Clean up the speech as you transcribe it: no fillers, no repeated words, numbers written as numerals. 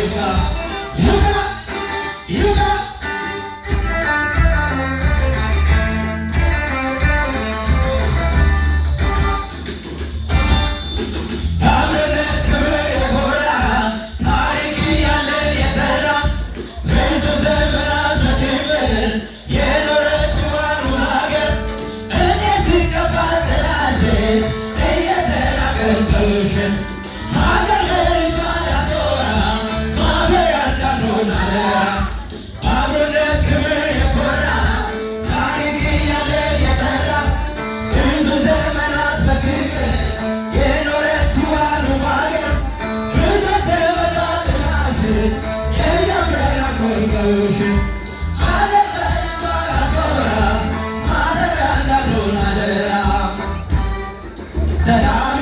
ይብቃ፣ ይብቃ፣ ይብቃ። በአብሮነት ክብር የኮራ፣ ታሪክ እያለ የጠራ፣ ብዙ ዘመናት በፍቅር የኖረችዋን ውብ ሀገር እንዴት ይቀባል ጥላሸት እየተናገርን በውሸት? ሀገር በልጇ ላትኮራ፣ ማፈሪያ እንዳንሆን አደራ። በአብሮነት ክብር የኮራ፣ ታሪክ እያለ የጠራ፣ ብዙ ዘመናት በፍቅር የኖረችዋን ውብ ሀገር ብዙ ዘመናት ጥላሸት እየተናገርን በውሸት፣ ሀገር በልጇ ላትኮራ፣ ማፈሪያ እንዳንሆን አደራ። ሰላም።